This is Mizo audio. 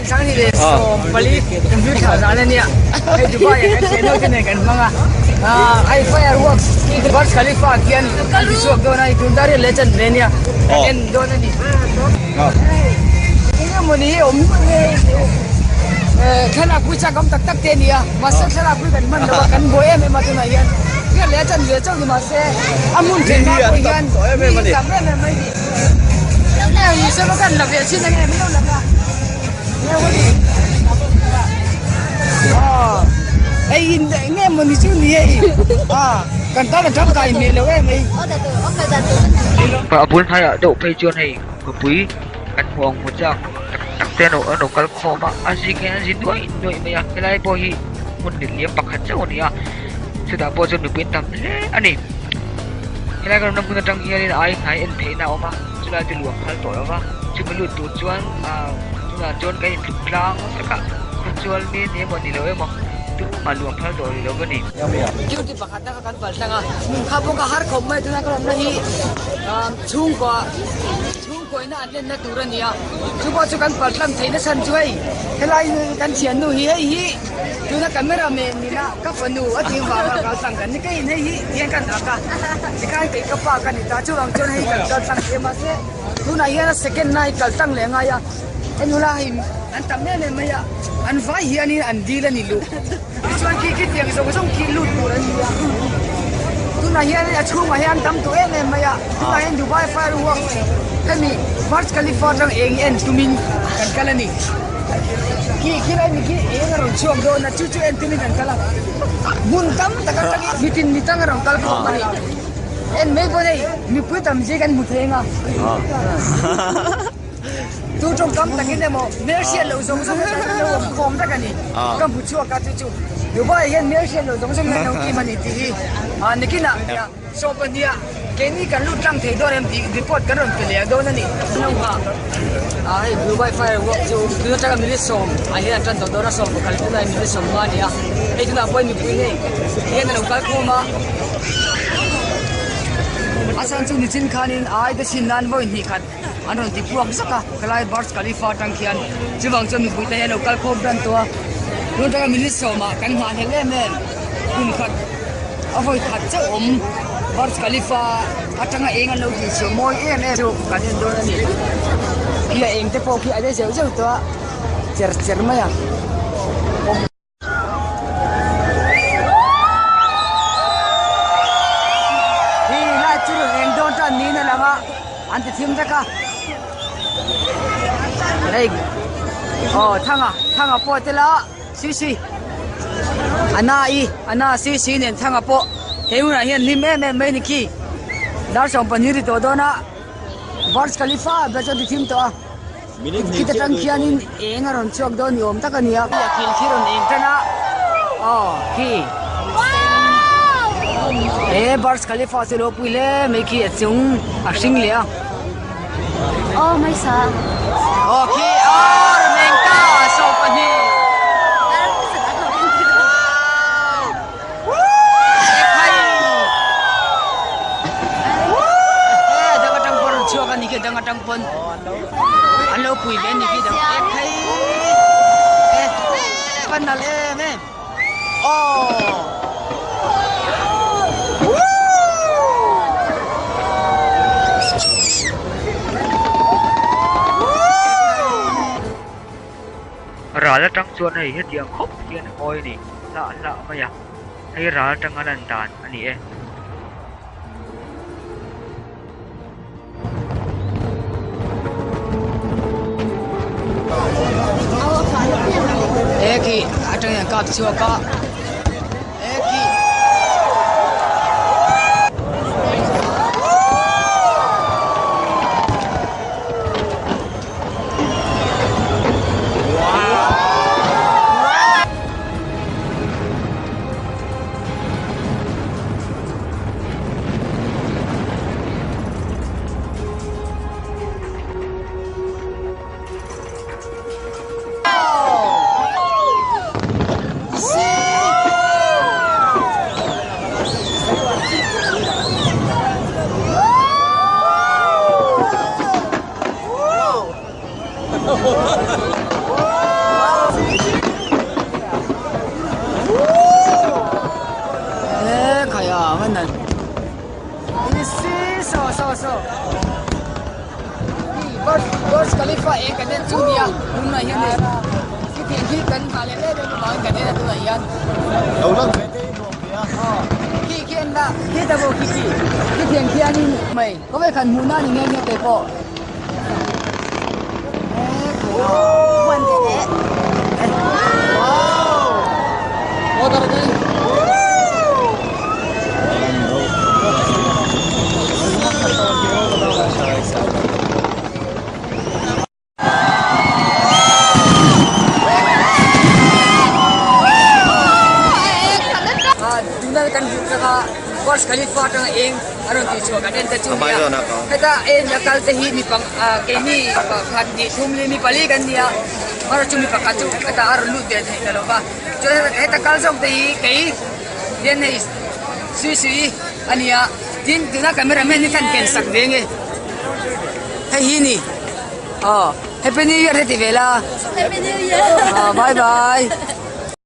14 kum thla zan a nia hei Dubai ah kan thian ho te nen kan hmang a hei fireworks Burj Khalifa khian an ti chhuak dawn a hei tun dar riat leh chanve ania kan en dawn a ni eng emawni hi awm thlalak pui chak awm tak tak te a ni a mahse thlalak pui kan hman lo a kan buai em em a tunah hian riat leh chanve chauh ni mahse a hmun theihna pawh hian mi hi tam em em mai a ni. A bul hnaiah deuh phei chuan hei mipui an hmu ang hmu chak tak tak te an lo kal khawm a a zing hian an zi nuaih nuaih mai a helai pawh hi hmun lian pakhat chauh a ni a chutah pawh chuan mipui an tam hle a ni. Helai kan awmna hmun atang hianin ai hnai en theihna a awm a, chulai chu luang phal tawh lova, chumi lut tur chuan ah chungah chuan kan intluk tlang vek a, chuan mi ni emaw ni lo emaw tumah luang phal tawh rih lo va ni. Duty pakhat na kha kan pal tlang a, kha pawh ka har khawp mai tuna ka awmna hi chhungkua chhungkuaina an lenna tur a ni a, chu pawh chu kan pal tlang theihna chhan chu hei helai kan thiannu hi hei hi. Tuna camera man nina ka fanu a tih vanga kal tlang kan ni keiin hei hi tiang kan ak a tikhan kei ka pa ka ni ta chuvang chuan hei kan kal tlang thei a mahse tunah hian a second na hi kal tlang leh a ngai a hei nula hei an tam em em mai a an vai hianin an dil a ni luh tichuan khi khi tiang zawng zawng khi lut tur an ni a tunah hian a chhungah hian an tam tawh em em mai a tunah hian Dubai fireworks hemi Burj Khalifa atang eng en tumin kan kal a ni. Khi khi lai mi khi eng a rawn chhuak dawn a chu chu en tumin an kal a hmun tam tak atangin mitin mi tang a rawn kal khawp a ni en mai pawh hei mipui tam zia kan hmu thei ang a chu tawngkam takin emaw hmelhriat loh zawng zawng atangin an lo awm khawm vek a ni ka hmu chhuak a chu chu Dubai hian hmelhriat loh zawng zawng hian an lo kim a ni tih hi ah nikinah Sawpa nia, keini kan lut tlang thei dawn em tih report kan rawn pe leh dawn a ni. Ah hei Dubai firework chu tun atanga minute sawm ah hian an tan tawh dawn a, sawm pakhat tunah hian minute sawm hma a ni a, hei tunah pawhin mipui hei hian a lo kal khawm a, a chhan chu nichin khanin ai te chhin nan vawi hnih khat an rawn ti puak zak a, helai Burj Khalifa atang khian chuvang chuan mipui te hi an lo kal khawm tan tawh a, tun atanga minute sawm ah kan nghahhlelh em em kum khat. A vawi khat chauh awm Burj Khalifa atanga eng an lo tih chhuah mawi em em chu kan en dawn a ni. Khi a eng te pawh khi a de zeuh zeuh tawh a, cher cher mai a. Khi light chu rawn eng dawn tan niin a lang a, an ti thim vek a. Hei aw thanga thanga pawh a tel a. Si si Ana i Ana si si nen thanga pawh he hunah hian hlim em em mai ni khi dar 12 ri tawh dawn a Burj Khalifa ber chuan ti thim tawh a khit atang khianin eng a rawn chhuak dawn ni awm tak a ni a a thil khi rawn eng tan a aw khi he Burj Khalifa chu lo pui hle mai khi a chung a hring leh a. Aw mai sa. Aw khi aw rawn eng ta 12. Dang atang pawn rawn chhuak a ni khi dang atang pawn an lo pui ve a ni khi dang e phei e pan nalh em em aw. Ral atang chuan hei hetiang khawp hian a mawi a ni hlah hlah mai a, hei ral atanga lan dan a ni e. He khi atangin an kap chhuak a he khi. Isi saw saw saw. Burj Khalifa eng kan en chu nia tunah hian hei khitiang khi kan nghah leh em em avangin kan en a tunah hian. Lo lang ve te i nuam ve a. Aw khi khi en la khi ta pawh khi khi khitiang khianin mai khawvel khan hmuhna a ni nghe nghe te pawh. Tuna kan hmuh tak a Burj Khalifa atanga eng a rawn tih chhuah kan en te chu nia heta eng a kal te hi mi pang ah keini pakhat hnih thum leh mi pali kan nia erawh chu mi pakhat chu hetah a rawn lut ve theih ta lo va chuan heta kal zawk te hi kei hian hei sui sui a nia tin tuna camera man hi khan ken sak ve nge hei hi ni aw happy new year te ti ve la Happy New Year aw bye bye.